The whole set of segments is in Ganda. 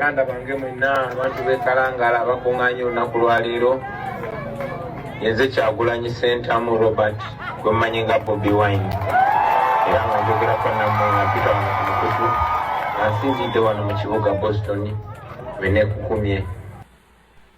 Baganda bange mwenna abantu b'e Kalangala abakuŋŋaanye olunaku lwaleero, yenze Kyagulanyi Ssentamu Robert gwe mmanyi nga Bobi Wine, era nga njogerako nammwe nga mpita wano ku mukutu nga nsinzidde wano mu kibuga Boston wenekukumye.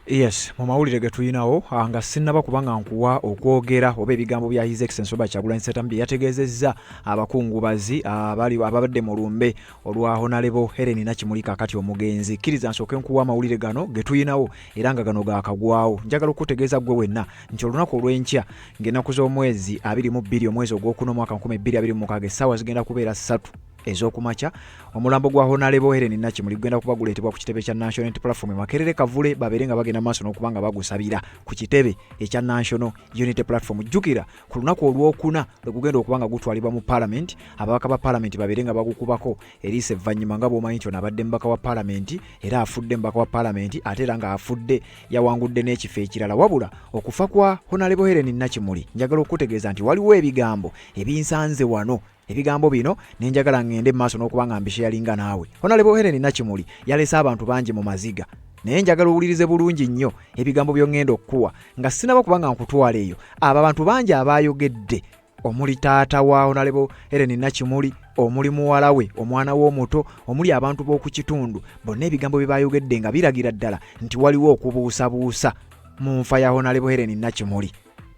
Yes, mu mawulire ge tulinawo ah, nga sinnaba kuba nga nkuwa okwogera oba ebigambo bya His Excellency Robert Kyagulanyi Ssentamu bye yategeezezza abakungubazi ah, abali ababadde mu lumbe olwa Honalebo Helen Nakimuli kaakati omugenzi. Kkiriza nsooke nkuwa amawulire gano ge tulinawo era nga gano gaakagwawo. Njagala okukutegeeza ggwe wenna nti olunaku olw'enkya ng'ennaku z'omwezi 22 omwezi ogwokuna omwaka 2026 essaawa zigenda kubeera ssatu ez'okumakya omulambo gwa Honalebo Helen Nakimuli gugenda kuba guleetebwa ku kitebe kya National Unity Platform e Makerere Kavule babeere nga bagenda maaso n'okuba nga bagusabira ku kitebe ekya National Unity Platform. Jjukira ku lunaku olwokuna lwe gugenda okuba nga gutwalibwa mu Palamenti, ababaka ba Palamenti babeere nga bagukubako eriiso evvannyuma nga bw'omanyi nti ono abadde mubaka wa Palamenti era afudde mubaka wa Palamenti ate era ng'afudde yawangudde n'ekifo ekirala. Wabula okufa kwa Honalebo Helen Nakimuli njagala okukutegeeza nti waliwo ebigambo ebinsanze wano Ebigambo bino ne njagala ŋŋende mu maaso n'okuba nga mbisheyalinga naawe. Honalebo Helen Nakimuli yalese abantu bangi mu maziga. Naye njagala owulirize bulungi nnyo ebigambo by'oŋŋenda okukuwa nga sinaba kuba nga nkutwala eyo. Abo abantu bangi abaayogedde omuli taata wa Honalebo Helen Nakimuli, omuli muwala we, omwana we omuto, omuli abantu b'oku kitundu, bonna ebigambo bye baayogedde nga biragira ddala nti waliwo okubuusabuusa mu nfa ya Honalebo Helen Nakimuli.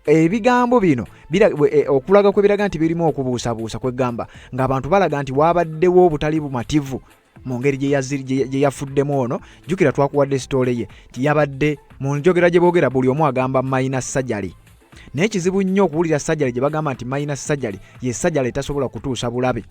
Ebigambo bino e, okulaga kwe biraga nti birimu okubuusabuusa kwegamba ng'abantu balaga nti waabaddewo obutali bumativu mu ngeri gye yafuddemu ono. Jjukira twakuwadde sitoole ye nti yabadde mu njogera gye boogera buli omu agamba mayina sajali, naye kizibu nnyo okuwulira sajali gye bagamba nti mayina sajali ye sajali etasobola kutuusa bulabe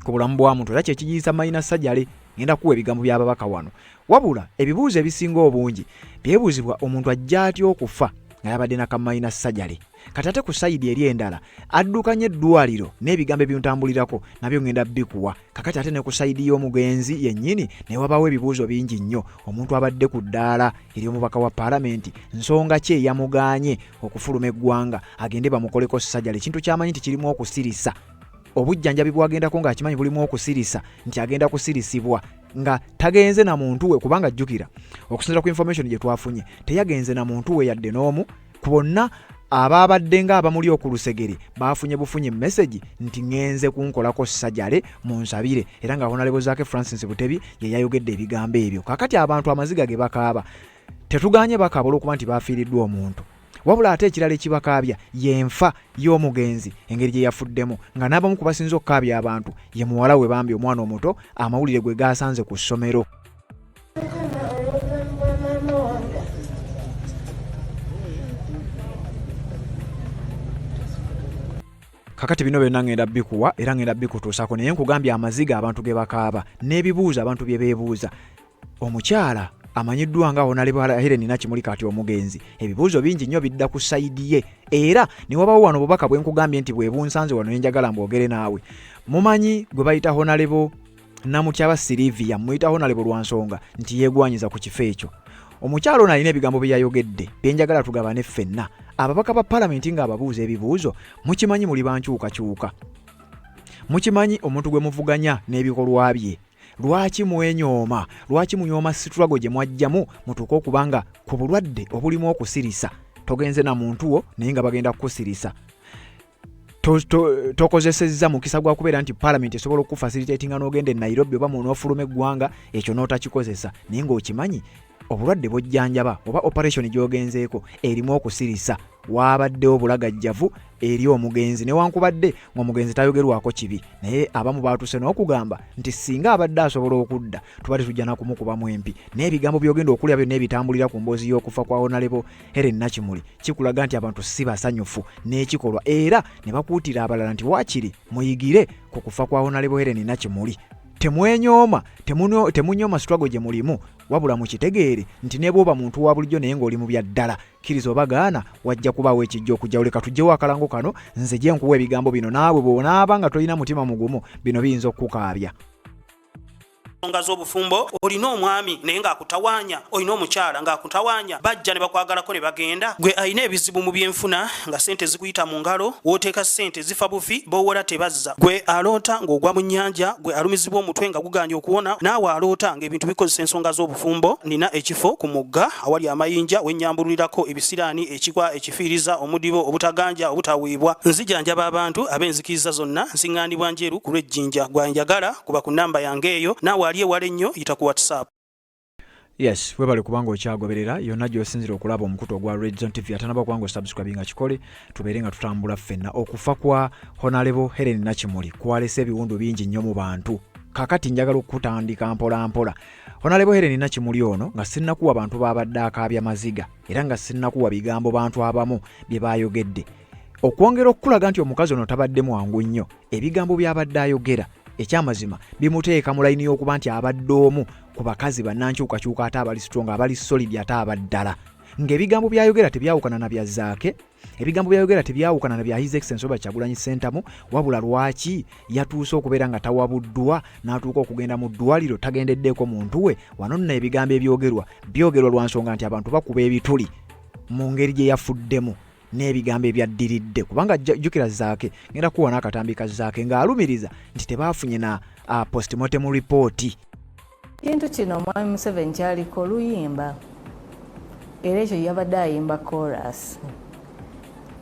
ku bulamu bwa muntu era kyekigiyisa mayina sajale. Ngenda kuwa ebigambo by'ababaka wano, wabula ebibuuzo ebisinga obungi byebuuzibwa omuntu ajja atya okufa nga yabadde na kamayina sajale? Kati ate ku sayidi eri endala addukanya eddwaliro n'ebigambo ebyuntambulirako nabyo ngenda bikuwa. Kakati ate ne ku sayidi y'omugenzi yennyini naye wabaawo ebibuuzo bingi nnyo. Omuntu abadde ku ddaala ery'omubaka wa paalamenti, nsonga ki eyamugaanye okufuluma eggwanga agende bamukoleko sajale, ekintu kyamanyi nti kirimu okusirisa? Obujjanjabi bwagendako ng'akimanyi bulimu okusirisa, nti agenda kusirisibwa, nga tagenze na muntu we, kubanga jjukira okusinzira ku information gye twafunye teyagenze na muntu we yadde n'omu. Ku bonna abaabadde nga abamuli okulusegere baafunye bufunyi message nti ŋŋenze kunkolako sajale munsabire, era nga Honorable Zaake Francis Butebi ye yayogedde ebigambo ebyo. Kaakati abantu amaziga ge bakaaba tetuganye bakaaba olw'okuba nti bafiiriddwa omuntu, wabula ate ekirala ekibakaabya y'enfa y'omugenzi engeri gye yafuddemu, nga n'abamu ku basinze okukaabya abantu ye muwala we bambi omwana omuto amawulire gwe gaasanze ku ssomero. Kakati bino byonna ngenda bikuwa era ngenda bikutuusako, naye nkugambye amaziga abantu ge bakaaba n'ebibuuzo abantu bye beebuuza. Omukyala amanyiddwa nga Honalebo Helen Nakimuli kati omugenzi, ebibuuzo bingi nnyo bidda ku sayidi ye, era ne wabawo wano obubaka bwe nkugambye nti bwe bunsanze wano ne njagala mbwogere naawe. Mumanyi gwe bayita Honalebo Namutyaba Sylivia, mmuyita Honalebo lwa nsonga nti yeegwanyiza ku kifo ekyo. Omukyala ono alina ebigambo bye yayogedde bye njagala tugabane ffenna. Ababaka ba palamenti ng'ababuuza ebibuuzo, mukimanyi muli bankyukakyuka, mukimanyi omuntu gwe muvuganya n'ebikolwa bye. Lwaki mwenyooma? Lwaki munyooma situlago gye mwajjamu mutuuke okuba nga ku bulwadde obulimu okusirisa togenze na muntu wo naye nga bagenda kukusirisa? Tokozesezza mukisa gwa kubeera nti palamenti esobola okukufasilitatinga n'ogenda e Nairobi oba n'ofuluma eggwanga, ekyo n'otakikozesa, naye ng'okimanyi obulwadde bw'ojjanjaba oba operation gy'ogenzeeko erimu okusirisa. Waabaddewo obulagajjavu eri omugenzi newankubadde ng'omugenzi tayogerwako kibi, naye abamu baatuuse n'okugamba nti singa abadde asobola okudda tuba tetujja na kumukubamu empi. N'ebigambo by'ogenda okulya byonna ebitambulira ku mboozi y'okufa kwa Honalebo Helen Nakimuli kikulaga nti abantu si basanyufu n'ekikolwa, era ne bakuutira abalala nti waakiri muyigire ku kufa kwa Honalebo Helen Nakimuli. Temwenyooma, temunyooma struggle gye mulimu, wabula mukitegeere nti ne bw'oba muntu wa bulijjo naye ng'oli mu bya ddala, kkiriza oba gaana, wajja kubaawo ekijja okujjawo. Leka tuggyewo akalango kano nze gye nkuwa ebigambo bino, naawe bw'onaaba nga tolina mutima mugumu bino biyinza okukukaabya. Ensonga z'obufumbo, olina omwami naye ng'akutawaanya, olina omukyala ng'akutawaanya, bajja ne bakwagalako ne bagenda. Gwe alina ebizibu mu byenfuna nga ssente zikuyita mu ngalo, w'oteeka ssente zifa bufi, b'owola tebazza. Gwe aloota ng'ogwa mu nnyanja, gwe alumizibwa omutwe nga gugaanye okuwona, naawe aloota ng'ebintu bikozesa ensonga z'obufumbo, nina ekifo ku mugga awali amayinja we nnyambululirako ebisiraani, ekikwa, ekifiiriza, omudibo, obutaganja, obutaweebwa. Nzijanjaba abantu ab'enzikiriza zonna, nsiŋŋaanibwa Njeru ku lw'e Jinja. Gwe anjagala kuba ku nnamba yange eyo, naawe ali ewala ennyo yita ku WhatsApp. Yes, webale kubanga okyagoberera yonna gy'osinzira okulaba omukutu ogwa Red Zone TV. Atanaba kubanga osubscribinga kikole, tubeere nga tutambula ffenna. Okufa kwa Honalebo Helen Nakimuli kwalese ebiwundu bingi nnyo mu bantu. Kakati njagala okukutandika mpola mpola. Honalebo Helen Nakimuli ono nga sinnakuwa bantu baabadde akaabya maziga era nga sinnakuwa bigambo bantu abamu bye baayogedde okwongera okukulaga nti omukazi ono tabadde mwangu nnyo. Ebigambo by'abadde ayogera ekyamazima bimuteeka mu layini y'okuba nti abadde omu ku bakazi bannankyukakyuka ate abali strong, abali solid ate abaddala, ng'ebigambo by'ayogera tebyawukana na bya Zaake, ebigambo by'ayogera tebyawukana na bya His Excellency Robert Kyagulanyi Ssentamu. Wabula lwaki yatuuse okubeera nga tawabuddwa n'atuuka okugenda mu ddwaliro tagendeddeeko muntu we? Wano nno ebigambo ebyogerwa byogerwa lwa nsonga nti abantu bakuba ebituli mu ngeri gye yafuddemu n'ebigambo ebyaddiridde, kubanga jjukira Zaake, ngenda kuwa n'akatambi ka Zaake ng'alumiriza nti tebaafunye na postmortem report. Kintu kino Omwami Museveni kyaliko luyimba, era ekyo yabadde ayimba chorus.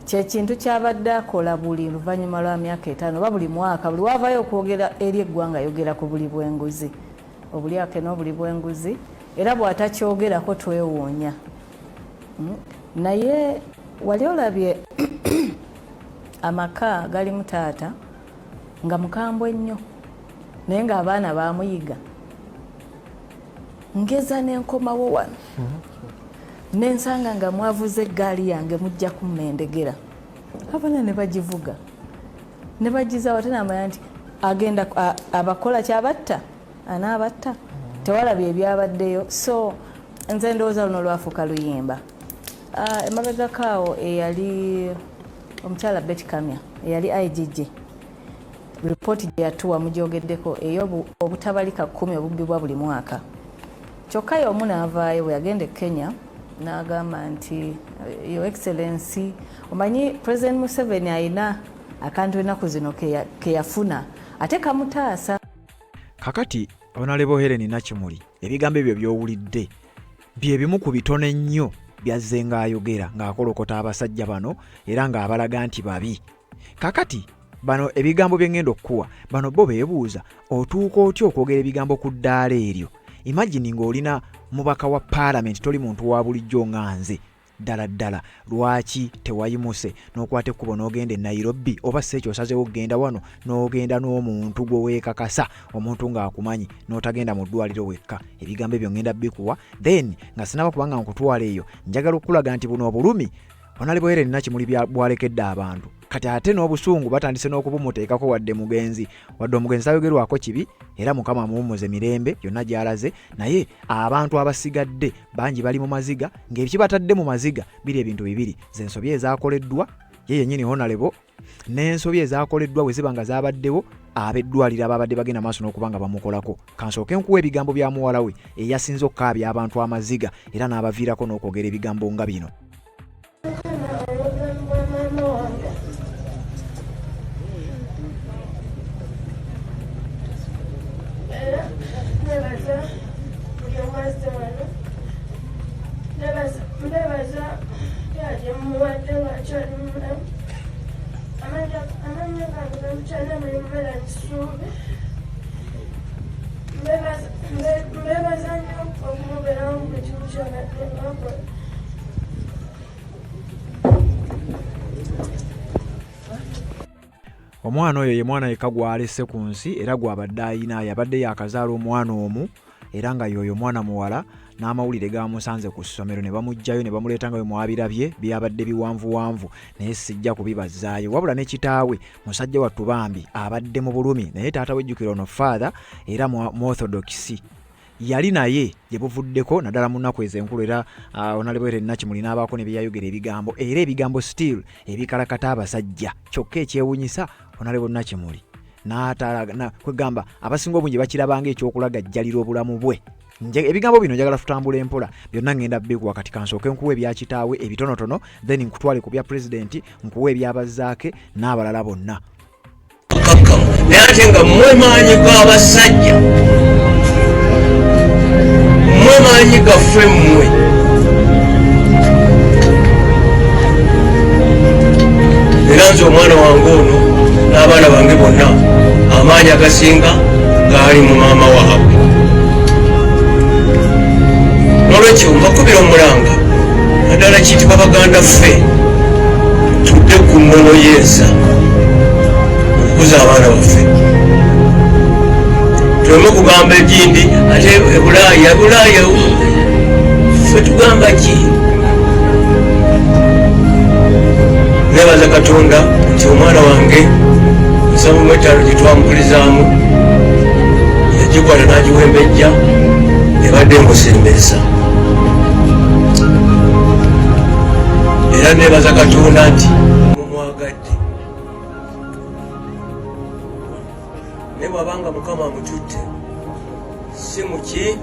Kyekintu kyabadde akola buli luvannyuma lwa myaka 5 oba buli mwaka, buli wavayo okwogera eri eggwanga ayogera ku buli bw'enguzi, obulyake n'obuli bw'enguzi, era bw'atakyogerako twewuunya. Naye wali olabye amaka galimu taata nga mukambwe nnyo naye ng'abaana bamuyiga? Ngeza nenkomawo wano nensanga nga mwavuze eggaali yange, mujja kummendegera. Abaana ne bagivuga ne bagizawo, ate namanya nti agenda abakola kyabatta, anaabatta. Tewalabye ebyabaddeyo. So nze ndowooza luno lwafuuka luyimba. Emabegako awo eyali omukyala Betty Kamya eyali IGG, ripooti gye yatuwa mugyogeddeko, ey'obutabalika 10 obubbibwa buli mwaka. Kyokka y'omu n'avaayo bwe yagenda e Kenya n'agamba nti, Your Excellency, omanyi President Museveni ayina akantu ennaku zino ke yafuna ate kamutaasa. Kakati Honorable Helen Nakimuli, ebigambo ebyo by'owulidde bye bimu ku bitono ennyo byazze ng'ayogera ng'akolokota abasajja bano era ng'abalaga nti babi. Kakati bano ebigambo bye ŋŋenda okukuwa, bano bo beebuuza otuuka otya okwogera ebigambo ku ddaala eryo? Imagine ng'olina mubaka wa paalamenti, toli muntu wa bulijjo nga nze. Ddala ddala lwaki tewayimuse n'okwata ekkubo n'ogenda e Nairobi, oba si ekyo osazeewo okugenda wano n'ogenda n'omuntu gwe weekakasa, omuntu ng'akumanyi, n'otagenda mu ddwaliro wekka? Ebigambo ebyo ŋŋenda bikuwa. Then nga sinaba kubanga nkutwala eyo, njagala okukulaga nti buno obulumi Honorable Helen Nakimuli bwalekedde abantu kati ate n'obusungu batandise n'okubumuteekako, wadde mugenzi, wadde omugenzi tayogerwako kibi, era Mukama amuwummuze mirembe yonna gy'alaze, naye abantu abasigadde bangi bali mu maziga, ng'ekibatadde mu maziga biri ebintu bibiri: z'ensobi ezaakoleddwa ye yennyini Honorable n'ensobi ezaakoleddwa bwe ziba nga zaabaddewo ab'eddwaliro abaabadde bagenda maaso n'okuba nga bamukolako. Kansooke nkuwa ebigambo bya muwala we eyasinze okukaabya abantu amaziga era n'abaviirako n'okwogera ebigambo nga bino. Mbebaza gyemuwadde ng'akyali mulamu. Amannya gange bamukyala mulimu Melanie Ssuubi. Mbebaza nnyo okumubeerawo mu buli kimu kyabadde bakola. Omwana oyo ye mwana yekka gw'alese ku nsi era gw'abadde ayina. Yabadde yaakazaala omwana omu era nga y'oyo mwana muwala, n'amawulire gaamusanze ku ssomero ne bamuggyayo ne bamuleeta nga bwe mwabirabye. Byabadde biwanvuwanvu naye sijja kubibazzaayo. Wabula ne kitaawe musajja wattu bambi abadde mu bulumi, naye taata we, jjukira ono father era mu Orthodox yali, naye gye buvuddeko naddala mu nnaku ezo enkulu era Honorable Helen Nakimuli n'abaako ne byeyayogera ebigambo, era ebigambo still ebikalakata abasajja. Kyokka ekyewunyisa, Honorable Nakimuli Kwegamba abasinga obungi bakirabanga ekyokulagajjalira obulamu bwe. Ebigambo bino njagala tutambula empola, byonna ngenda bikuwa. Kati kansooke nkuwa ebya kitaawe ebitonotono, then nkutwale ku bya pulezidenti, nkuwa ebyabazaake n'abalala bonna. Kakkamu, naye ate nga mmwe maanyi g'abasajja, mmwe maanyi gaffe mmwe. Era nze omwana wange ono n'abaana bange bonna, amaanyi agasinga gaali mu maama waabwe. Nolwekyo mbakubira omulanga, naddala kiyitibwa baganda ffe, tudde ku nnono y'ensa okukuza abaana baffe, tuleme okugamba egindi ate ebulaaya bulaaya. Ffe tugamba ki? Nebaza Katonda nti omwana wange 75 gyetwamukulizaamu yagikwata n'agiwembejja, ebadde emusembeesa. Era nebaza Katonda nti mumwagadde, naye bwabanga Mukama amututte, si muki,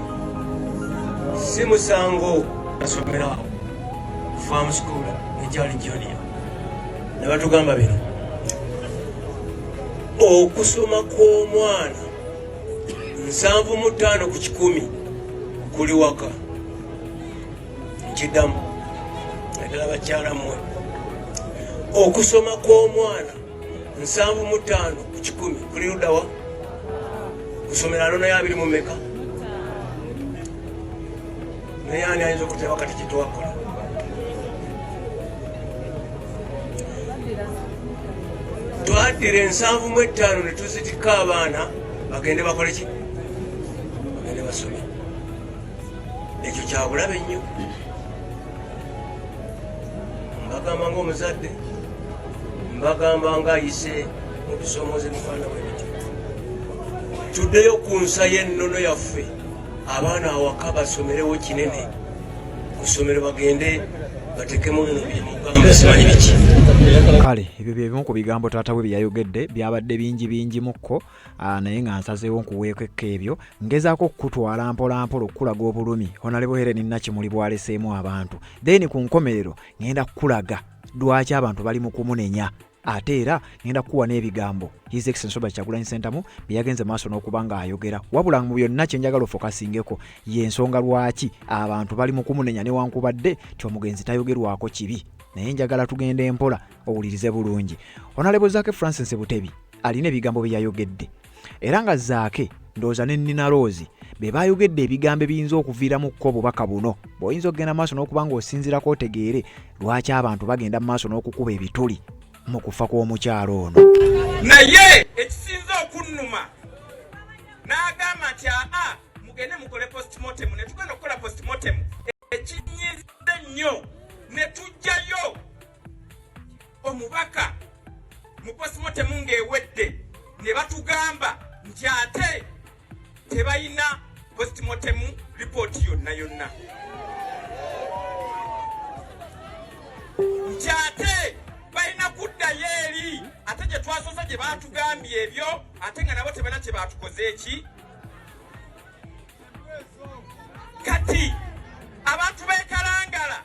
si musango. Asomera awo farm school ekyali junior, ne batugamba bino: okusoma kw'omwana 75% kuli waka. Nkiddamu, naddala bakyala mmwe, okusoma kw'omwana 75% kuli luddawa? Kusomera alonayo abiri mu meka? Naye ani ayinza okuteba kati kyetwakola? Twaddira 75 ne tuzitikka abaana bagende bakole ki? Bagende basome. Ekyo kyabulabe nnyo. Mbagamba ngaomuzadde, mbagamba ngaayise mu bisomoozo ebifaana bwe bityo, tuddeyo ku nsa y'ennono yaffe. Abaana awaka basomerewo kinene, ku ssomero bagende batekemu bino byemugamba, simanyi biki. Kale ebyo bye bimu ku bigambo taata we bye yayogedde. Byabadde bingi bingi mukko, naye nga nsazeewo nkuweeko ekko ebyo. Ngezaako okukutwala mpolampola okukulaga obulumi Honorable Helen Nakimuli bwaleseemu abantu, then ku nkomerero ngenda kukulaga lwaki abantu bali mu kumunenya. Ate era ngenda kukuwa n'ebigambo His Excellency Robert Kyagulanyi Ssentamu bye yagenze maaso n'okuba ng'ayogera. Wabula mu byonna kye njagala ofokasingeko y'ensonga lwaki abantu bali mu kumunenya newankubadde ti omugenzi tayogerwako kibi, naye njagala tugende empola owulirize bulungi. Honorable Zaake Francis Butebi alina ebigambo bye yayogedde, era nga Zaake ndowooza ne Nina Rose be baayogedde ebigambo ebiyinza okuviiramu kko obubaka buno bw'oyinza okugenda maaso n'okuba ng'osinziirako otegeere lwaki abantu bagenda mu maaso n'okukuba ebituli mu kufa kw'omukyalo ono. Naye ekisinza okunnuma, n'agamba nti aa, mugende mukole postmortem. Ne tugenda okukola postmortem, ekinyiiza ennyo, ne tujjayo omubaka mu postmortem ng'ewedde, ne batugamba nti ate tebalina postmortem report yonna yonna, nti ate balina kuddayo eri ate gye twasoose gye baatugambye ebyo, ate nga nabo tebalina kye baatukoze. Eki kati abantu bekalangala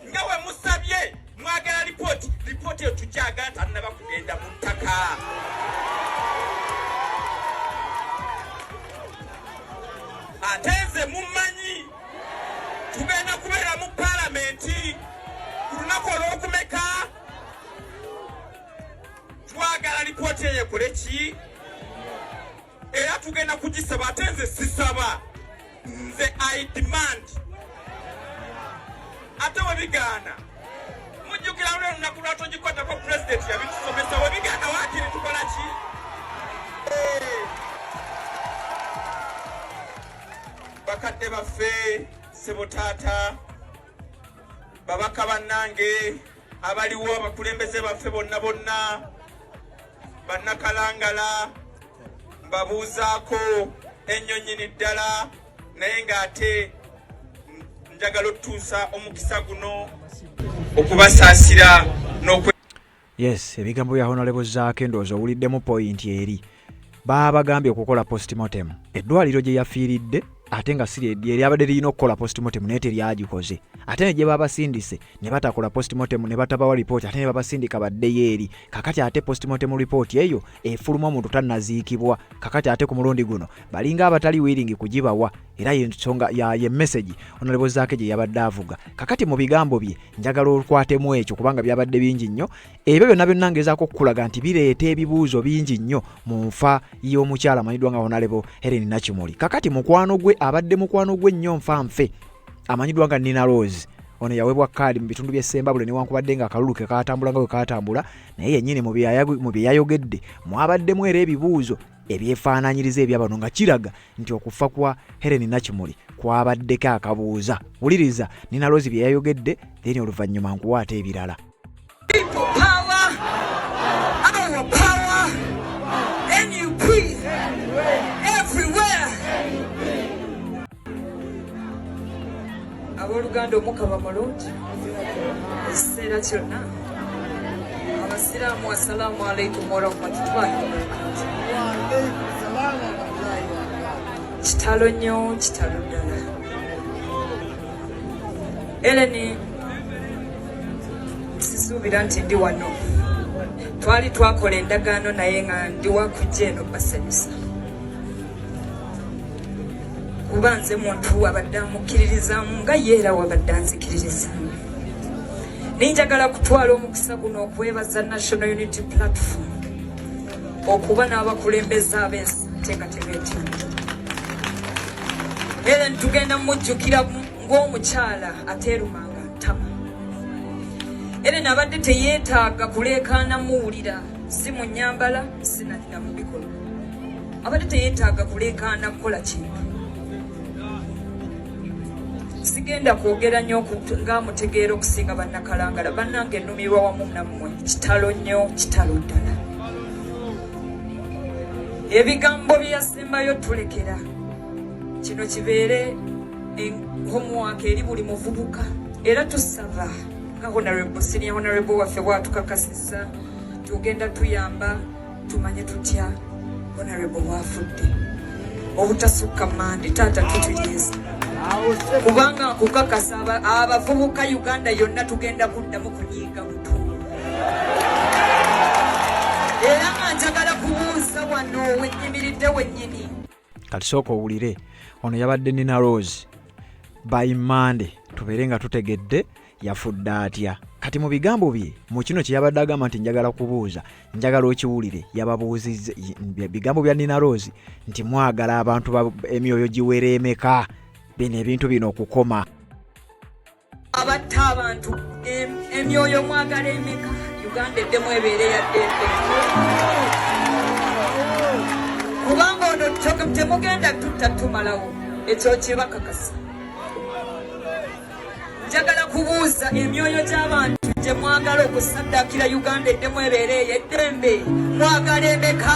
nga we musabye mwagala lipooti, lipooti eyo tugyagala, tannaba kugenda mu ttaka. Ate nze mummanyi, tugenda kubeera mu palamenti ku lunaku olwokumeka. Twagala lipooti eyo ekole ki? Era tugenda kugisaba. Ate nze sisaba, nze I demand. Ate webigaana, mujjukira luli olunaku lwatogikwatako, pulezidenti yabitusomesa, webigaana waakiri tukola ki? Bakadde baffe, sebo taata, babaka bannange abaliwo, abakulembeze baffe bonna bonna, bannakalangala, mbabuuzaako ennyo nnyini ddala, naye ng'ate njagala otutuusa omukisa guno okubasaasira n'okwe Yes, ebigambo bya Honorable Zaake ndowooza owuliddemu point eri. Baabagambye okukola postmortem eddwaliro gye yafiiridde ate nga si lye lyabadde lirina okukola postmortem, naye teryagikoze. Ate ne gye babasindise ne batakola postmortem, ne batabawa ripooti, ate ne babasindika baddeyo eri. Kakati ate postmortem report eyo efuluma omuntu tannaziikibwa. Kakati ate ku mulundi guno balinga abatali willing kugibawa, era yensonga ye message Honorable Zaake gye yabadde avuga. Kakati mu bigambo bye njagala okwatemu ekyo, kubanga byabadde bingi nnyo. Ebyo byonna byonna ngezaako okukulaga nti bireeta ebibuuzo bingi nnyo mu nfa y'omukyala amanyiddwa nga Honorable Helen Nakimuli. Kakati mukwano gwe, abadde mukwano gwe nnyo nfa nfe, amanyiddwa nga Nina Rose, ono yaweebwa kaadi mu bitundu by'e Ssembabule, newankubadde nga akalulu ke kaatambula nga bwe kaatambula, naye yennyini mu bye yayogedde mwabaddemu era ebibuuzo ebyefaanaanyiriza ebyabano, nga kiraga nti okufa kwa Helen Nakimuli kwabaddeko akabuuza. Wuliriza Nina Rose bye yayogedde, then oluvannyuma nkuwa ate ebirala. People power, our power, NUP, everywhere. Abooluganda, Omukama mulungi ekiseera kyonna. Abasiraamu, assalaamu alaikum warahmatullahi wabarakatu. Kitalo nnyo, kitalo ddala. Ellen, sisuubira nti ndi wano. Twali twakola endagaano naye nga ndi wakujja eno basanyusa, kuba nze muntu abadde amukkiririzaamu nga ye era wabadde anzikiririzaamu. Ninjagala kutwala omukisa guno okwebaza National Unity Platform okuba n'abakulembeze ab'ensi nga tebeetya. Era tugenda mujjukira ng'omukyala ateerumanga ntama. Era nabadde teyeetaaga kuleekaana muwulira, si mu nnyambala, si na mu bikolwa. Abadde teyeetaaga kuleekaana kukola kintu. Sigenda kwogera nnyo ng'amutegeera okusinga bannakalangala bannange. Ennumirwa wamu nammwe. Kitalo nnyo, kitalo ddala. Ebigambo bye yasembayo tulekera kino kibeere homework eri buli muvubuka. Era tusaba nga honorable, senior honorable waffe bwatukakasizza, tugenda tuyamba tumanye tutya honorable bwafudde obutasukka mande. Taata, tutuliza kubanga nkukakasa abavubuka Uganda yonna tugenda kuddamu kunyiiga butuulu. Era nga njagala kubuuza wano wenyimiridde wennyini. Kati sooka owulire, ono yabadde Nina Rose. By Monday tubeere nga tutegedde yafudde atya. Kati mu bigambo bye, mu kino kye yabadde agamba nti njagala kubuuza, njagala okiwulire. Yababuuzizza bigambo bya Nina Rose nti mwagala abantu emyoyo giwera emeka bino ebintu bino okukoma? Abatta abantu, emyoyo mwagala emeka Uganda eddemu ebeere ya ddembe? Kubanga ono temugenda tutta tumalawo, ekyo kibakakasa. Njagala kubuuza, emyoyo gy'abantu gye mwagala okusaddaakira Uganda eddemu ebeere ey'eddembe, mwagala emeka?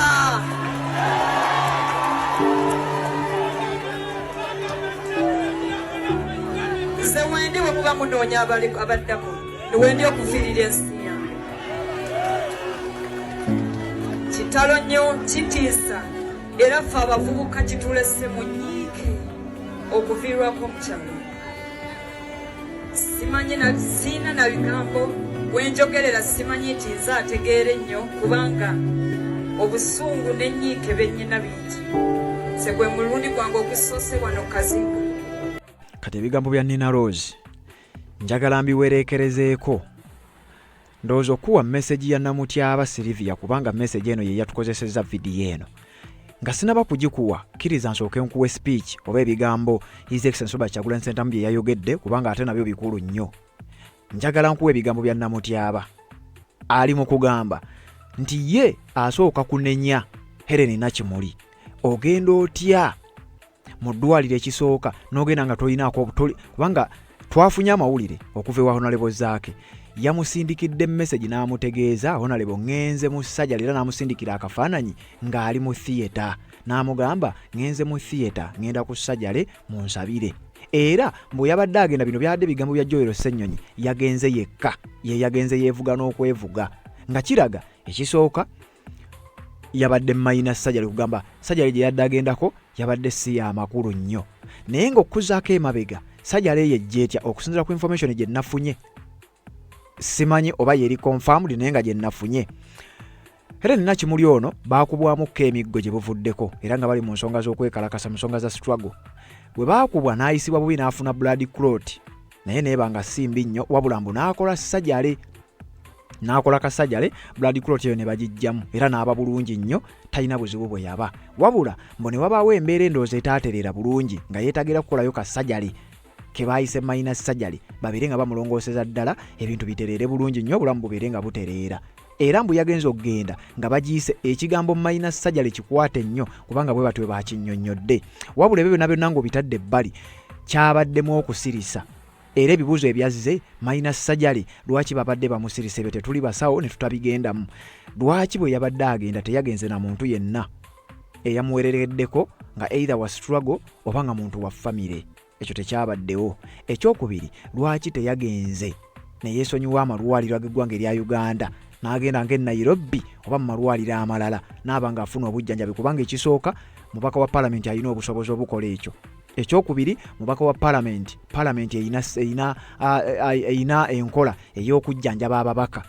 Nze wendi, bwe muba munoonya abaddako, niwendi okufiirira ensi yange. Kitalo nnyo, kitiisa, era ffe abavubuka kitulese mu nyiike okuviirwako omukyalo. Simanyi siina na bigambo wenjogerera. Simanyi nti nze ategeera ennyo, kubanga obusungu n'ennyiike bennyina bingi. Nze gwe mulundi gwange ogusoose wano kazinga. Kati ebigambo bya Nina Rose njagala mbiwereekerezeeko, ndowooza okuwa message ya Namutyaba Silivia, kubanga message eno ye yatukozesezza vidiyo eno. Nga sinaba kugikuwa, kkiriza nsooke nkuwe speech oba ebigambo His Excellency Robert Kyagulanyi Ssentamu bye yayogedde, kubanga ate nabyo bikulu nnyo. Njagala nkuwa ebigambo bya Namutyaba. Ali mu kugamba nti ye asooka kunenya Helen Nakimuli. Ogenda otya mu ddwaliro ekisooka n'ogenda nga tolinaako kubanga twafunye amawulire okuva ewa Honorable Zaake, yamusindikidde message n'amutegeeza, "Honorable, ŋŋenze mu surgery," era n'amusindikira akafaananyi ng'ali mu theatre, n'amugamba, "Ŋŋenze mu theatre, ŋŋenda ku surgery, munsabire." Era bwe yabadde agenda, bino byabadde bigambo bya Joel Ssennyonyi, yagenze yekka, ye yagenze yeevuga n'okwevuga, nga kiraga ekisooka. Yabadde minor surgery, kugamba surgery gye yadde agendako yabadde si yamakulu nnyo. Naye ng'okkuzaako emabega, surgery eyo ejja etya? Okusinziira ku information gye nafunye, simanyi oba yeri confirmed, naye nga gye nafunye, Helen Nakimuli ono baakubwamukko emiggo gye buvuddeko, era nga bali mu nsonga z'okwekalakasa, mu nsonga za struggle. Bwe baakubwa n'ayisibwa bubi n'afuna blood clot, naye neeba nga si mbi nnyo, wabula mbu n'akola surgery, n'akola ka surgery, blood clot eyo ne bagijjamu, era n'aba bulungi nnyo, talina buzibu bwe yaba. Wabula mbu ne wabaawo embeera endowooza etaatereera bulungi, nga yeetagira kukolayo ka surgery ke baayise minor surgery, babeere nga bamulongooseza ddala, ebintu bitereere bulungi nnyo, obulamu bubeere nga butereera. Era mbu yagenza okugenda nga bagiyise ekigambo minor surgery. Kikwate nnyo, kubanga bwe batyo bakinnyonnyodde. Wabula ebyo byonna byonna ng'obitadde ebbali, kyabaddemu okusirisa era ebibuuzo ebyazze: minor surgery, lwaki babadde bamusirisa? Ebyo tetuli basawo ne tutabigendamu. Lwaki bwe yabadde agenda teyagenze na muntu yenna eyamuwerereddeko, nga either wa struggle oba nga muntu wa famire? Ekyo tekyabaddewo. Ekyokubiri, lwaki teyagenze ne yeesonyiwa amalwaliro ag'eggwanga erya Uganda, n'agenda ng'e Nairobi oba mu malwaliro amalala, n'aba ng'afuna obujjanjabi? Kubanga ekisooka, mubaka wa palamenti, alina obusobozi obukola ekyo. Ekyokubiri, mubaka wa palamenti, palamenti erina enkola ey'okujjanjaba ababaka.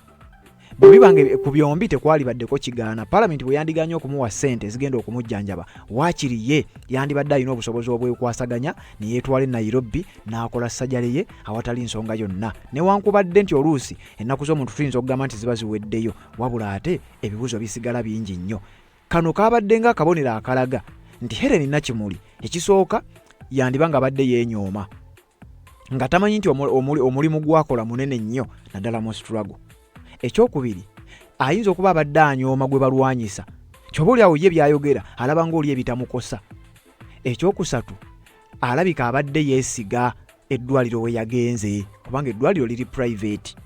Bwe bibanga ku byombi tekwalibaddeko kigaana, palamenti bwe yandiganye okumuwa ssente ezigenda okumujjanjaba, waakiri ye yandibadde alina obusobozi obwekwasaganya ne yeetwala e Nairobi n'akola surgery ye awatali nsonga yonna, newankubadde nti oluusi ennaku z'omuntu tuyinza okugamba nti ziba ziweddeyo. Wabula ate ebibuuzo bisigala bingi nnyo. Kano kabadde nga akabonero akalaga nti Helen Nakimuli, ekisooka, yandiba nga abadde yeenyooma, nga tamanyi nti omulimu gwakola munene nnyo, naddala mu struggle. Ekyokubiri, ayinza okuba abadde anyooma gwe balwanyisa, kyoba oli awo ye byayogera alaba ng'oli ebitamukosa. Ekyokusatu, alabika abadde yeesiga eddwaliro we yagenze, kubanga eddwaliro liri private.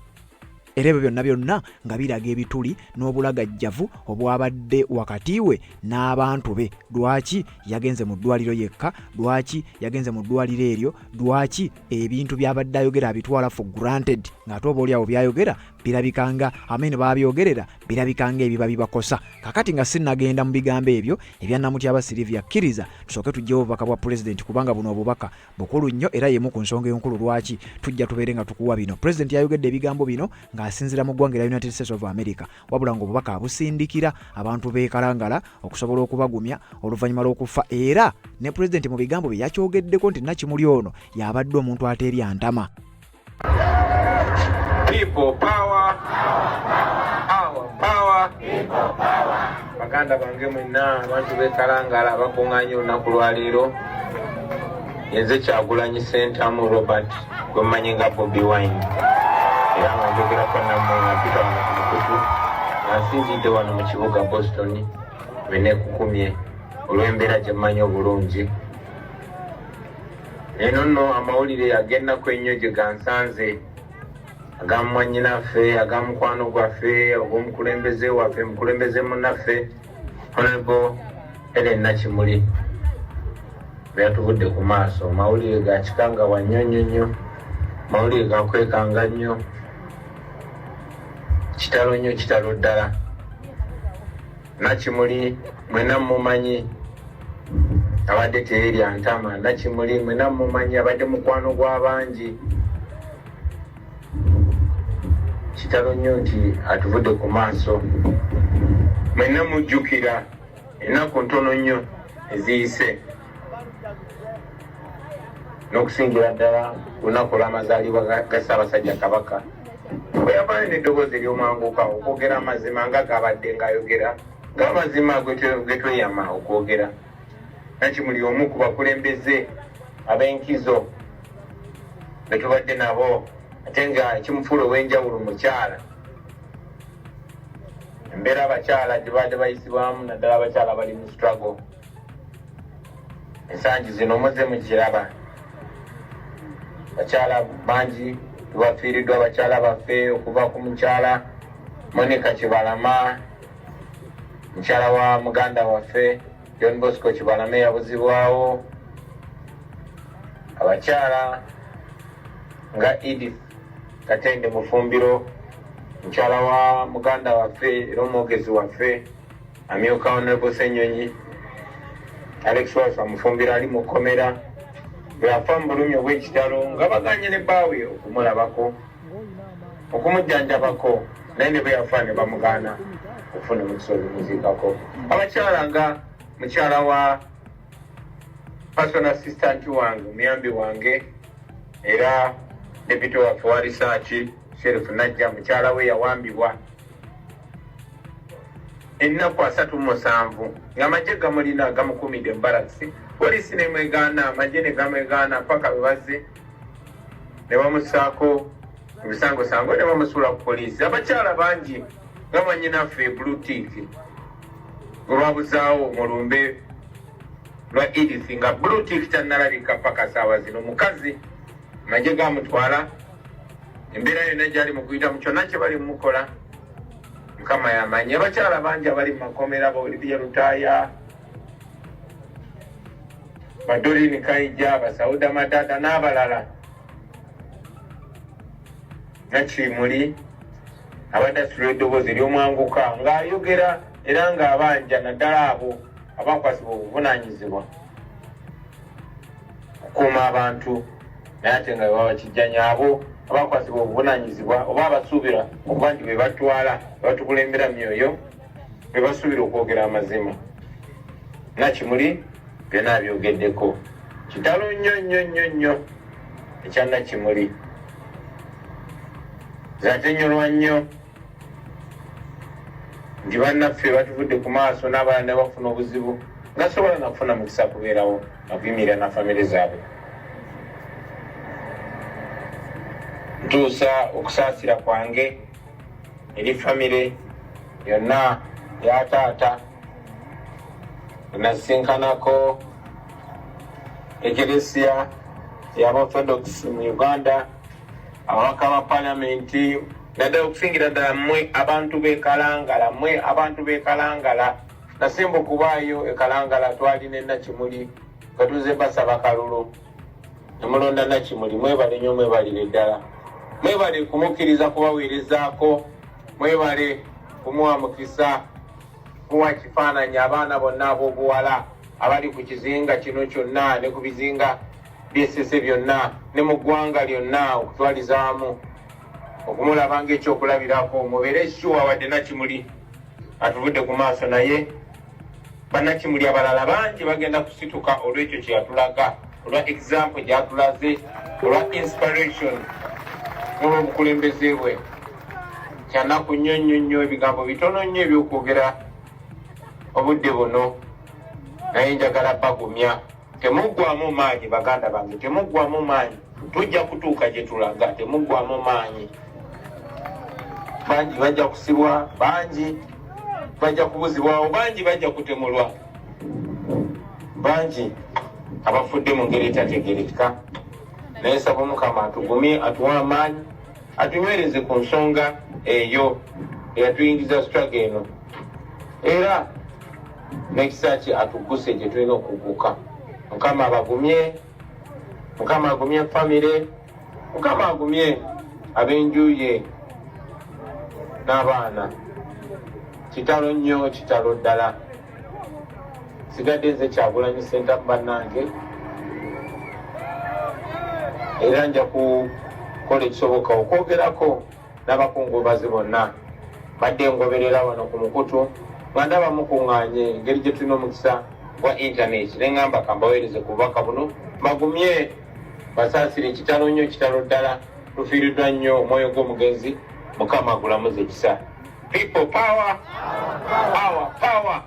Era ebyo byonna byonna nga biraga ebituli n'obulagajjavu obwabadde wakati we n'abantu be. Lwaki yagenze mu ddwaliro yekka? Lwaki yagenze mu ddwaliro eryo? Lwaki ebintu byabadde ayogera abitwala for granted, ng'ate oba oliawo byayogera birabika nga ameeno babyogerera, birabika nga ebiba bibakosa? Kakati nga sinnagenda mu bigambo ebyo ebya Namutyaba Silivia, kkiriza tusooke tugyewo obubaka bwa pulezidenti, kubanga buno obubaka bukulu nnyo, era yemu ku nsonga enkulu lwaki tujja tubeere nga tukuwa bino. Pulezidenti yayogedde ebigambo bino ng'asinziira mu ggwanga erya United States of America, wabula ng'obubaka abusindikira abantu b'e Kalangala okusobola okubagumya oluvannyuma lw'okufa. Era ne pulezidenti mu bigambo bye yakyogeddeko nti Nakimuli ono y'abadde omuntu ateerya ntama. People power, our power. Baganda bange mwenna, abantu b'e Kalangala abakuŋŋaanye olunaku lwaleero, yenze Kyagulanyi Sentamu Robert, gwe mmanyi nga Bobi Wine, era nga njogerako nammwe nga mpita wano ku mukutu, nga nsinzidde wano mu kibuga Boston we neekukumye olw'embeera gye mmanyi obulungi. Eno nno amawulire ag'ennaku ennyo gye gansanze, aga mwannyinaffe, aga mukwano gwaffe, ogw'omukulembeze waffe, mukulembeze munnaffe, Honorable Helen Nakimuli, bwe yatuvudde ku maaso. Mawulire ga kikangabwa nnyo nnyo nnyo, mawulire gakwekanga nnyo, kitalo nnyo, kitalo ddala. Nakimuli mwena mumanyi abadde teyerya ntama. Nakimuli mwena mumanyi abadde mukwano gw'abangi. Kitalo nnyo nti atuvudde ku maaso. Mwenna mujjukira ennaku ntono nnyo eziyise, n'okusingira ddala ku lunaku olw'amazaalibwa ga Ssaabasajja Kabaka, bwe yavaayo n'eddoboozi ery'omwanguka okwogera amazima nga gabadde ng'ayogera ng'amazima ge tweyama okwogera. Nakimuli omu ku bakulembeze ab'enkizo be tubadde nabo, ate nga ekimufuula ow'enjawulo mukyala. Embeera abakyala gye babadde bayisibwamu, naddala abakyala abali mu struggle ensangi zino, muze mukiraba, bakyala bangi tubafiiriddwa, abakyala baffe, okuva ku mukyala Monica Kibalama, mukyala wa muganda waffe John Bosco Kibalama eyabuzibwawo, abakyala nga Edith Katende Mufumbiro, mukyala wa muganda waffe era omwogezi waffe. Amyuka Honorable Ssenyonyi Alex Wasswa Mufumbiro ali mu kkomera bwe yafa mu bulumi obw'ekitalo nga baganye ne bbaawe okumulabako okumujjanjabako naye ne bwe yafa ne bamugaana okufuna omukisa ogumuziikako. Abakyala nga mukyala wa personal assistant wange omuyambi wange era deputy waffe wa research Sheriff Najja mukyala we yawambibwa ennaku 37 ng'amagye gamulina gamukuumidde mu barakisi, poliisi nemwegaana, amagye ne gamwegaana paka bwe bazze ne bamussaako ebisangosango ne bamusuula ku poliisi. Abakyala bangi nga mwannyinaffe Bluetick gwe babuzaawo mu lumbe lwa Edith nga Bluetick tannalabika paka saawa zino, mukazi amagye gamutwala, embeera yonna gyali mu kuyita mu kyonna kye bali mumukola Mukama yamanyi. Abakyala bangi abali mu makomera ba Olivia Lutaaya, ba Doreen Kaija, ba Sauda Madada n'abalala. Nakimuli abadde asitula eddoboozi ery'omwanguka ng'ayogera era ng'abanja naddala abo abakwasibwa obuvunaanyizibwa okukuuma abantu naye ate nga bebaba kijjanya abo abakwasibwa obuvunaanyizibwa oba abasuubira okuba nti be batwala batukulembera myoyo be basuubira okwogera amazima. Nakimuli byonna abyogeddeko. Kitalo nnyo nnyo nnyo nnyo ekya Nakimuli. Nze ate nyolwa nnyo nti bannaffe batuvudde ku maaso n'abalala ne bafuna obuzibu nga sobola nakufuna mukisa kubeerawo nakuyimirira na famire zaabwe. Ntuusa okusaasira kwange eri famire yonna ya taata nasinkanako Ekeresia y'Abaorthodox mu Uganda, ababaka ba palamenti, naddala okusingira ddala mmwe abantu b'e Kalangala, mmwe abantu b'e Kalangala. Nasemba okubaayo e Kalangala twali ne Nakimuli nga tuzze basaba kalulu ne mulonda Nakimuli. Mwebale nnyo, mwebalire ddala, mwebale kumukkiriza kubaweerezaako, mwebale kumuwa mukisa kuwa kifaananyi abaana bonna ab'obuwala abali ku kizinga kino kyonna ne ku bizinga by'Essese byonna ne mu ggwanga lyonna okutwalizaamu okumulaba ng'ekyokulabirako. Mubeere sure wadde Nakimuli atuvudde ku maaso, naye bannakimuli abalala bangi bagenda kusituka olw'ekyo kye yatulaga, olwa example gy'atulaze, olwa inspiration n'olw'obukulembeze bwe. Kyanaku nnyo nnyo nnyo, ebigambo bitono nnyo eby'okwogera obudde buno, naye njagala bagumya. Temuggwamu maanyi baganda bange, temuggwamu maanyi, tujja kutuuka gye tulaga, temuggwamu maanyi. Bangi bajja kusibwa, bangi bajja kubuzibwawo, bangi bajja kutemulwa, bangi abafudde mu ngeri etategerekeka, naye nsaba Omukama atugumye, atuwe amaanyi, atunywereze ku nsonga eyo eyatuyingiza struggle eno, era n'ekisa kye atugguse gye tulina okugguka. Mukama abagumye, Mukama agumye famire, Mukama agumye ab'enju ye n'abaana. Kitalo nnyo, kitalo ddala. Sigadde nze Kyagulanyi Ssentamu bannange, era nja kukola ekisoboka okwogerako n'abakungubazi bonna. Mbadde ngoberera wano ku mukutu nga ndaba mukuŋŋaanye engeri gye tulina omukisa gwa intaneti, ne ŋŋamba kambaweereze ku bubaka buno mbagumye, basaasire. Kitalo nnyo, kitalo ddala, tufiiriddwa nnyo. Omwoyo gw'omugenzi Mukama agulamuze ekisa. People power, power, power.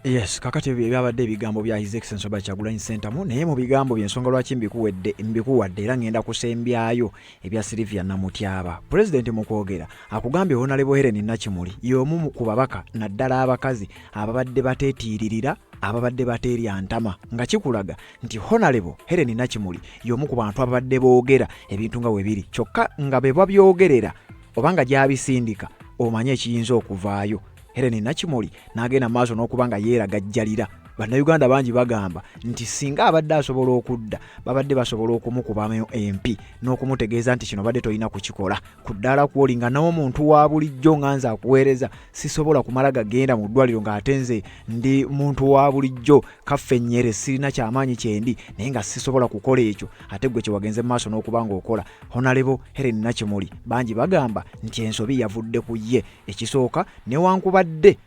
Yes, kakati ebyo byabadde ebigambo bya His Excellency Robert Kyagulanyi Ssentamu, naye mu bigambo bye ensonga lwaki mbikuwedde mbikuwadde era ngenda kusembyayo ebya Sylvia Namutyaba. Pulezidenti mu kwogera akugambye Honorable Helen Nakimuli y'omu ku babaka naddala abakazi ababadde bateetiiririra, ababadde bateerya ntama, nga kikulaga nti Honorable Helen Nakimuli y'omu ku bantu ababadde boogera ebintu nga we biri, kyokka nga be babyogerera oba nga gy'abisindika omanye ekiyinza okuvaayo. Helen Nakimuli n'agenda maaso n'okuba nga yeeragajjalira Bannayuganda bangi bagamba nti singa abadde asobola okudda, babadde basobola okumukubamu empi n'okumutegeeza nti kino badde tolina kukikola ku ddaala kwoli nga n'omuntu wa bulijjo nga nze akuweereza sisobola kumala gagenda mu ddwaliro ng'ate nze ndi muntu wa bulijjo kaffe nnyere sirina kyamaanyi kyendi naye nga sisobola kukola ekyo ate gwe kyewagenze mu maaso n'okuba ng'okola. Honalebo Helen Nakimuli bangi bagamba nti ensobi yavudde ku ye ekisooka newankubadde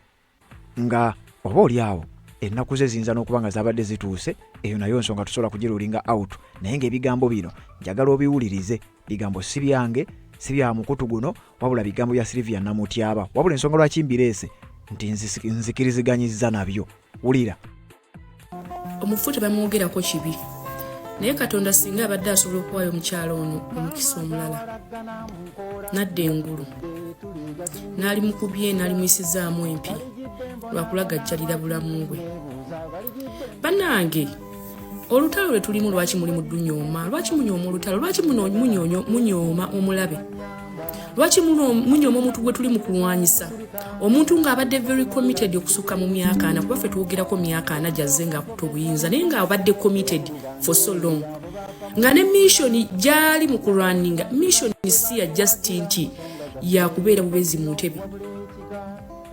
nga oba oli awo ennaku ze ziyinza n'okuba nga zaabadde zituuse, eyo nayo nsonga tusobola kugirulinga out, naye ng'ebigambo bino njagala obiwulirize. Bigambo si byange, si bya mukutu guno, wabula bigambo bya Sylvia Namutyaba. Wabula ensonga lwaki mbireese nti nzikiriziganyizza nabyo. Wulira. Omufu tebamwogerako kibi, naye Katonda singa abadde asobola okuwaayo omukyala ono omukisa omulala nadda engulu n'alimukubye n'alimuyisizaamu empi lwakulagajjalira bulamu bwe. Bannange, olutalo lwe tulimu lwaki muli mudunyooma? Lwaki munyooma olutalo? Lwaki munyooma omulabe? Lwaki munyooma omuntu gwe tuli mu kulwanyisa, omuntu ng'abadde very committed okusukka mu myaka 40? Kuba ffe twogerako myaka 40 gyazze ng'akuta obuyinza, naye ng'abadde committed for so long, nga ne mission gyali mu kulwaninga mission si ya just nti yakubeera bubezi mu ntebe.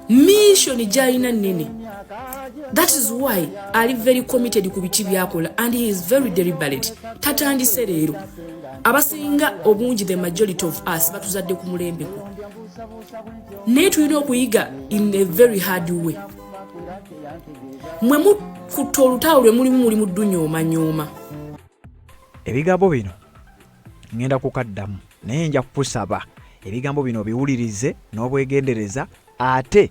Mission gyalina nnene, that is why ali very committed ku biki byakola and he is very deliberate. Tatandise leero. Abasinga obungi, the majority of us, batuzadde ku mulembe gwe, naye tulina okuyiga in a very hard way. Mwe mukutta olutalo lwe mulimu, muli muddunyoomanyoma. Ebigambo bino ŋŋenda kukaddamu, naye nja kukusaba ebigambo bino obiwulirize n'obwegendereza, ate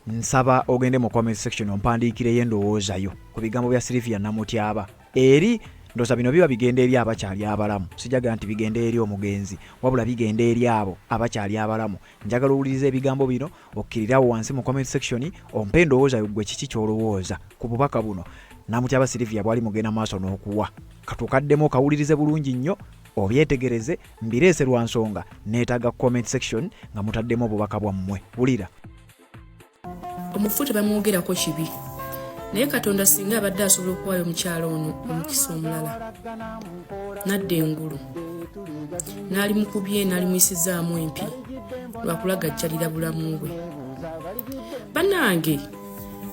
nsaba ogende mu comment section ompandiikireyo endowooza yo ku bigambo bya Sylvia Namutyaba. Eri ndowooza bino biba bigenda eri abakyali abalamu. Sijagala nti bigenda eri omugenzi, wabula bigenda eri abo abakyali abalamu. Njagala owulirize ebigambo bino, okkirirawo wansi mu comment section ompe endowooza yo, ggwe kiki ky'olowooza ku bubaka buno Namutyaba Sylvia bwali mugenda maaso n'okuwa. Katukaddemu okawulirize bulungi nnyo, obyetegereze. Mbireese lwa nsonga, neetaaga comment section nga mutaddemu obubaka bwammwe. Wulira. Omufu tebamwogerako kibi, naye Katonda singa abadde asobola okuwaayo omukyala ono omukisa omulala nadda engulu n'alimukubye n'alimuyisizaamu empi lwakulagajjalira bulamu bwe. Bannange,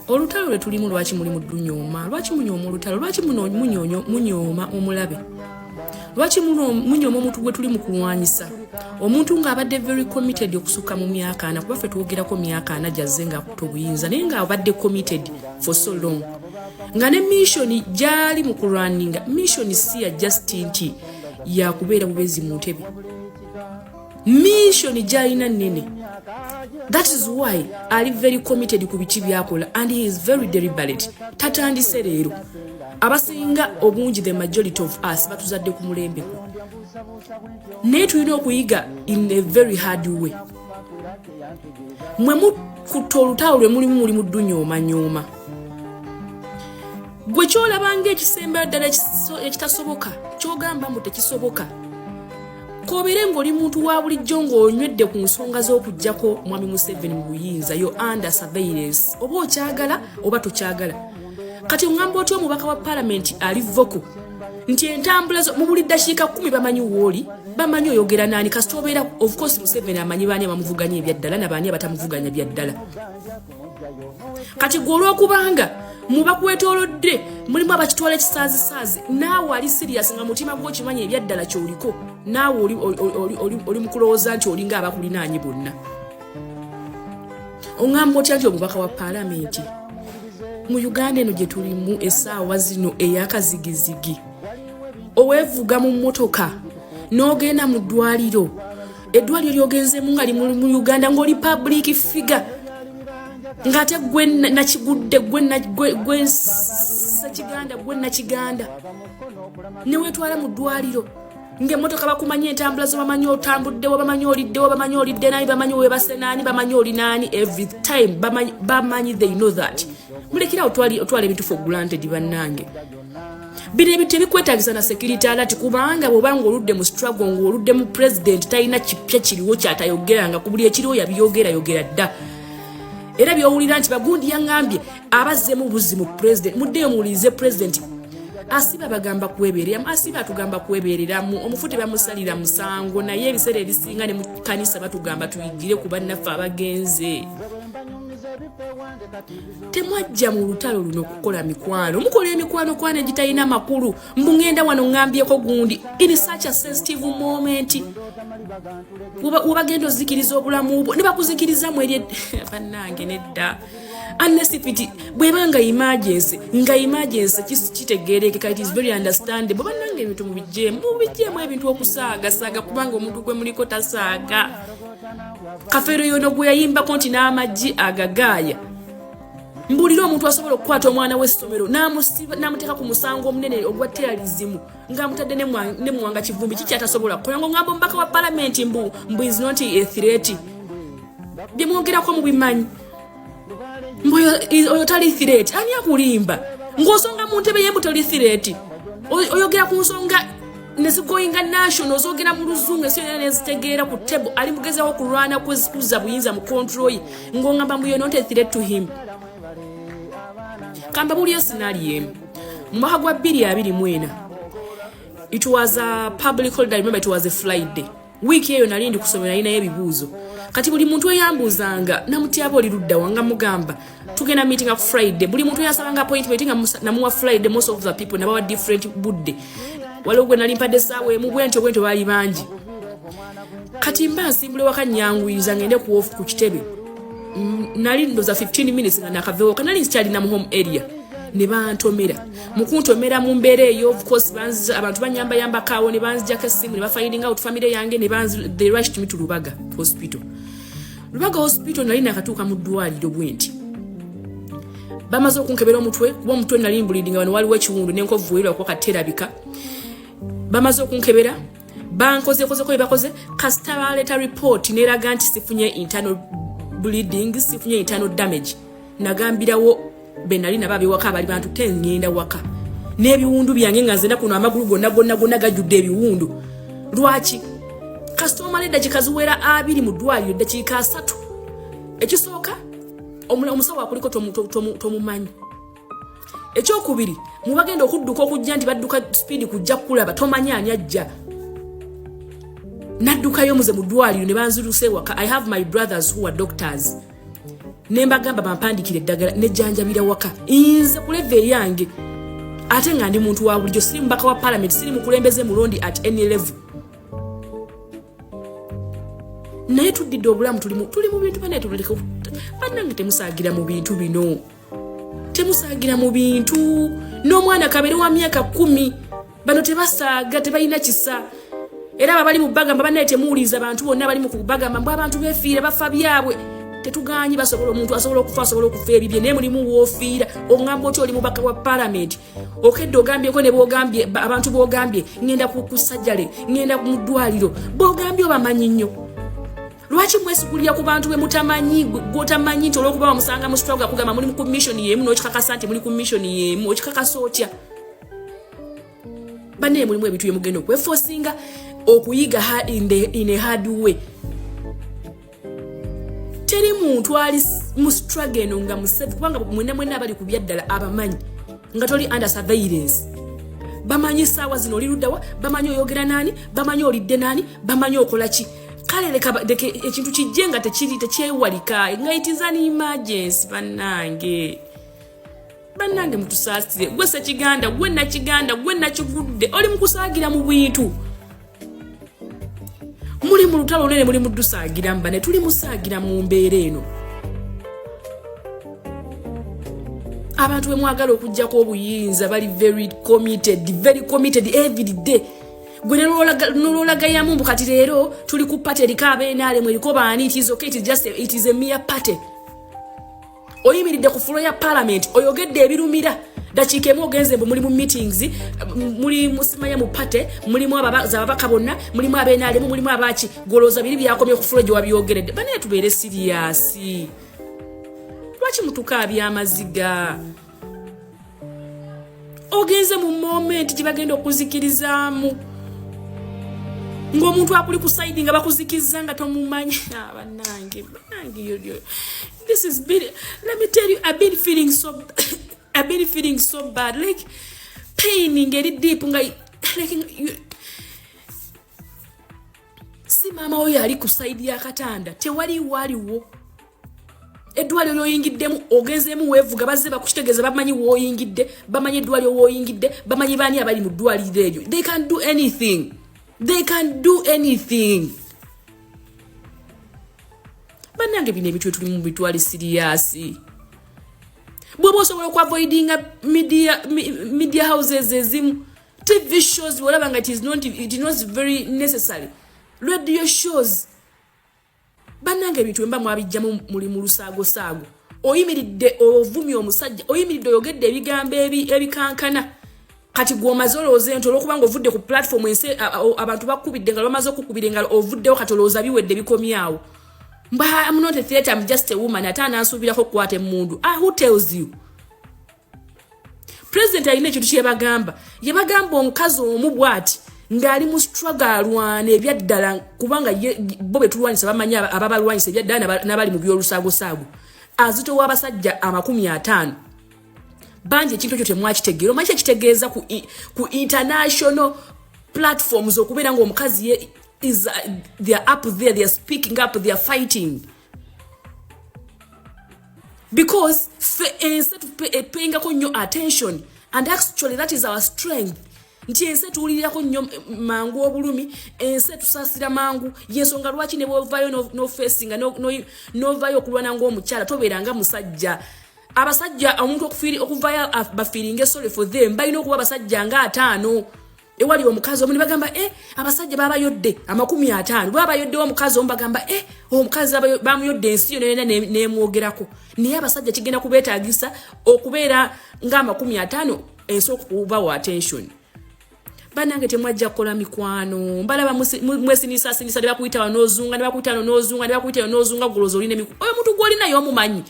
olutalo lwe tulimu lwaki muli muddunyooma? Lwaki munyooma olutalo? Lwaki munyooma omulabe? Lwaki munyooma omuntu gwe tuli mu kulwanyisa, omuntu ng'abadde very committed okusukka mu myaka 40? Kuba ffe twogerako myaka 40 gyazze ng'akuta obuyinza, naye ng'abadde committed for so long, nga ne mission gyali mu kulwaninga mission si ya just nti yakubeera bubezi mu ntebe. Mission gyalina nnene, that is why ali very committed ku biki byakola and he is very deliberate. Tatandise leero. Abasinga obungi, the majority of us, batuzadde ku mulembe gwe, naye tulina okuyiga in a very hard way. Mwe mukutta olutalo lwe mulimu, muli muddunyoomanyoma. Gwe kyolaba ngaekisembayo ddala ekitasoboka, kyogamba mbu tekisoboka, kobeere ng'oli muntu wa bulijjo ng'onywedde ku nsonga z'okuggyako Mwami Museveni mu buyinza, yo under surveillance, oba okyagala oba tokyagala. Kati oŋŋamba otya omubaka wa paalamenti ali vocal nti entambula mu buli ddakiika 10 bamanyi wooli, bamanyi oyogera naani, kasita obeera? Of course Museveni amanyi baani abamuvuganya ebyaddala nabaani abatamuvuganya byaddala. Kati gwe olwokubanga mubakwetoolodde mulimu abakitwala ekisaazisaazi, naawe ali serious nga mutima gwo okimanyi ebyaddala kyoliko, naawe oli mu kulowooza nti olinga abakulinaanye bonna. Oŋŋamba otya nti omubaka wa paalamenti mu Uganda eno gye tulimu essaawa zino eyakazigizigi, oweevuga mu mmotoka n'ogenda mu ddwaliro, eddwaliro lyogenzemu nga li mu Uganda, ng'oli public figure, ng'ate gwe nakigudde, gwe sekiganda, gwe nakiganda, neweetwala mu ddwaliro ng'emmotoka, bakumanyi entambula zo, bamanyi otambuddewo, bamanyi oliddewo, bamanyi olidde naani, bamanyi webase naani, bamanyi oli naani every time, bamanyi, they know that. Mulekerawo otwala ebintu for granted. Bannange, bino ebintu tebikwetagisa na security alert, kubanga bw'oba ng'oludde mu struggle, ng'oludde mu president talina kipya kiriwo kyatayogeranga ku buli ekiriwo, yabyogera yogera dda. Era byowulira nti bagundi yaŋŋambye abazzemu buzzi mu president, muddeyo muwulirize president. Asiba bagamba kwebeereramu, asiba atugamba kwebeereramu. Omufu tebamusalira musango, naye ebiseera ebisinga ne mu kanisa batugamba tuyigire ku bannaffe abagenze. Temwajja mu lutalo luno kukola mikwano, mukola emikwano kwana egitalina makulu. Mbu ŋŋenda wano ŋŋambyeko gundi in such a sensitive moment, webagenda ozikiriza obulamu bwo ne bakuzikirizamu eri bannange nedda. Unless if it bwebanga emergency, nga emergency kitegerekeka, it is very understandable. Bannange, ebintu mubijjeemu, mubijjeemu ebintu okusaagasaaga, kubanga omuntu gwe muliko tasaaga. Kafeero yono gwe yayimbako nti n'amaggi agagaaya. Mbulire omuntu asobola okukwata omwana w'essomero n'amuteeka ku musango omunene ogwa terrorism ng'amutadde ne Muwanga Kivumbi, kiki atasobola kukola? Ng'ongamba omubaka wa palamenti mbu is not a threat. Bye mwogerako mubimanyi? Mbu oyo tali threat. Ani akulimba ng'osonga mu ntebe ye mbu toli threat? Oyogera ku nsonga nezigoyinga national, ozogera mu luzungu ensi yonna nezitegeera. Ku table ali mugezaho okulwana kuzza buyinza mu control ye, ng'ongamba mbu you're not a threat to him. Kamba buliyo scenario emu. Mu mwaka gwa 2024, it was a public holiday, remember it was a Friday. Wiiki eyo nali ndi kusomera, nalinayo ebibuuzo. Kati buli muntu eyambuuzanga, "Namutyaba, oli luddawa?" nga mugamba, "Tugenda meeting ku Friday." Buli muntu eyasabanga appointment nga namuwa Friday. Most of the people nabawa different budde. Waliwo gwe nali mpadde essaawa emu, bwentyo bwentyo, baali bangi. Kati mba nsimbule waka, nyanguyiriza ngende ku off ku kitebe. Nali ndoza 15 minutes nga nakavewoka, nali nsikyalina mu home area ne bantomera. Mu kuntomera mu mbeera eyo, of course abantu banyambayambako awo ne banzijako essimu ne bafinding out family yange ne they rushed me to Lubaga Hospital. Lubaga Hospital, nali nakatuuka mu ddwaliro bwe nti, bamaze okunkebera omutwe, kuba omutwe nali mbleedinga, wano waliwo ekiwundu n'enkovu werwa kuba katerabika. Bamaze okunkebera, bankozekozeko bye bakoze, kasita baleeta report neraga nti sifunye internal bleeding, sifunye internal damage. Nagambirawo be nali nabo abewaka abali bantu, tengenda waka n'ebiwundu byange, nga nzena kuno amagulu gonna gonna gonna gajjudde ebiwundu. Lwaki? Kasita omala eddakiika ziwera 20 mu ddwaliro, eddakiika 30, ekisooka omusawo akuliko tomumanyi. Ekyokubiri, mubagenda okudduka okujja nti badduka speed kujja kukulaba, tomanyi ani ajja. Naddukayo muze mu ddwaliro ne banziruse waka. I have my brothers who are doctors, ne mbagamba bampandikira eddagala nejjanjabira waka. Nze ku level eyange, ate nga ndi muntu wa bulijjo, siri mubaka wa parliament, siri mukulembeze mulondi at any level, naye tuddidde obulamu. Tuli mu bintu banaye, tuleke bannange. Temusaagira mu bintu bino, temusaagira mu bintu. N'omwana kabere wa myaka 10, bano tebasaaga, tebalina kisa. Era abo abali mu bagamba, bannaye, temuwuliriza bantu bonna bali mu kubagamba mbu abantu beefiira, bafa byabwe. Tetuganyi, basobola, omuntu asobola okufa, asobola okufa ebibye, naye mulimu woofiira. Oŋŋamba otya oli mubaka wa palamenti, okedde ogambyeko ne bogambye abantu, bogambye ŋŋenda ku sajjale, ŋŋenda mu ddwaliro, bogambye obamanyi nnyo. Lwaki mwesigulira ku bantu be mutamanyi, gwotamanyi nti olwokuba bamusanga mu struggle akugamba muli ku mission yemu, n'okikakasa nti muli ku mission yemu? Okikakasa otya? Bannaye, mulimu ebintu byemugenda okweforcinga okuyiga in a hard way. Teri muntu ali mu struggle eno nga musefu, kubanga mwena mwena abali ku byaddala abamanyi nga toli under surveillance. Bamanyi saawa zino oli luddawa, bamanyi oyogera naani, bamanyi olidde naani, bamanyi okola ki. Kale leka ekintu kijje nga tekiri tekyewalika, nga it is an emergency. Bannange, bannange, mutusaasire. Gwe Sekiganda, gwe Nakiganda, gwe Nakigudde, oli mukusaagira mu bintu. Muli mu lutalo lunene, muli mudusaagira mba ne tuli musaagira mu mbeera eno. Abantu bwe mwagala okugjako obuyinza bali very committed, very committed every day. Gwe nololagayamu mbu kati leero tuli ku party eriko ab'NRM, eriko baani. It is okay, it is just it is a mere party. Oyimiridde ku floor ya parliament, oyogedde ebirumira, dakiika emu ogenze mbu muli mu meetings, muli musimanya mu party, mulimu ababaka bonna, mulimu ab'NRM, mulimu abaki. Golooza biri byakomye ku floor gye wabyogeredde. Banaye, tubeere serious. Lwaki mutukaabya amaziga? Ogenze mu moment gye bagenda okuzikirizaamu. Ng'omuntu akuli ku side nga bakuzikizza nga tomumanyi. Ah, bannange, bannange, this is been, let me tell you, I've been feeling so bad, like pain ngeri deep, nga like you, si maama oyo ali ku side y'akatanda, tewali waliwo eddwaliro lyoyingiddemu, ogenzeemu weevuga, bazze bakukitegeeza, bamanyi wooyingidde, bamanyi eddwaliro wooyingidde, bamanyi baani abali mu ddwaliro eryo. They can do anything, they can do anything. Bannange, bino ebintu tuli mu bitwali serious. Bw'oba osobola okuavoidinga media houses ezimu, TV shows, olaba nga it is not very necessary, radio shows. Bannange, ebintu bwe mba mwabijjamu, muli mu lusaagosaago. Oyimiridde ovumye omusajja, oyimiridde oyogedde ebigambo ebikankana. Kati gweomaze olowooza nti olwokuba nga ovudde ku platform, ensi abantu bakubidde engalo, bamaze okukubira engalo, ovuddewo, kati olowooza biwedde, bikomyawo. Mba I'm not a theatre, I'm just a woman. Ate anansuubirako okukwata emmundu? Ah, who tells you? President alina ekintu kyebagamba, yebagamba omukazi omu bw'ati ng'ali mu struggle, alwana ebyaddala, kubanga bo betulwanyisa bamanyi ababalwanyisa ebyaddala n'abali mu byolusaagosaago, azitowa abasajja 50 bangi. Ekintu ekyo temwakitegeera. Omanyi kyekitegeeza ku international platforms okubeera nga omukazi ye is they are up there, they are speaking up, they are fighting, because fe ensi epayingako nnyo attention, and actually that is our strength, nti ensi etuwulirirako nnyo mangu obulumi, ensi etusaasira mangu. Yensonga lwaki ne bwovayo nofesinga, novayo okulwana ng'omukyala, tobeeranga musajja. Abasajja, omuntu okuvayo bafeelinga sorry for them, balina okuba abasajja nga 50 ewali omukazi omu, ne bagamba e abasajja babayodde 50, bwe babayoddewo omukazi omu, bagamba e omukazi bamuyodde, ensi yonna yonna nemwogerako. Naye abasajja kigenda kubeetagisa okubeera nga 50 ensi okubawa attention. Bannange, temwajja kukola mikwano. Mbalaba mwesinisasinisa, ne bakuyita wano n'ozunga, ne bakuyita wano n'ozunga, ne bakuyita wano n'ozunga. Gulowooza olina oyo omuntu gw'olinayo omumanyi,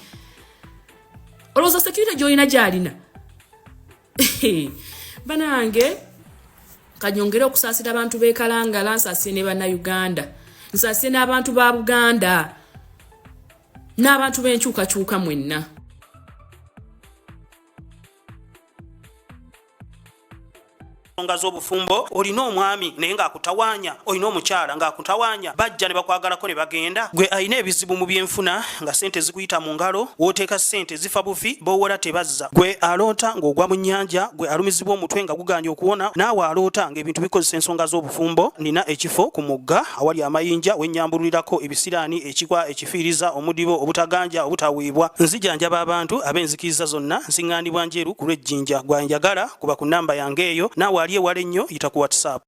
olowooza security gy'olina gy'alina. Banange, kanyongere okusaasira abantu b'e Kalangala, nsaasire ne Bannayuganda, nsaasire n'abantu ba Buganda n'abantu b'enkyukakyuka mwenna. Ensonga z'obufumbo, olina omwami naye ng'akutawaanya, olina omukyala ng'akutawaanya, bajja ne bakwagalako ne bagenda. Gwe alina ebizibu mu byenfuna, nga sente zikuyita mu ngalo, w'oteeka sente zifa bufi, b'owola tebazza. Gwe aloota ng'ogwa mu nnyanja, gwe alumizibwa omutwe nga guganye okuwona, naawe aloota ng'ebintu bikozesa ensonga z'obufumbo, nina ekifo ku mugga awali amayinja wennyambululirako ebisiraani, ekikwa, ekifiiriza, omudibo, obutaganja, obutaweebwa. Nzijanjaba abantu ab'enzikiriza zonna, nsiŋŋaanibwa Njeru ku lw'Ejjinja. Gwanjagala kuba ku namba yange eyo, naawe ali ewala ennyo yita ku WhatsApp.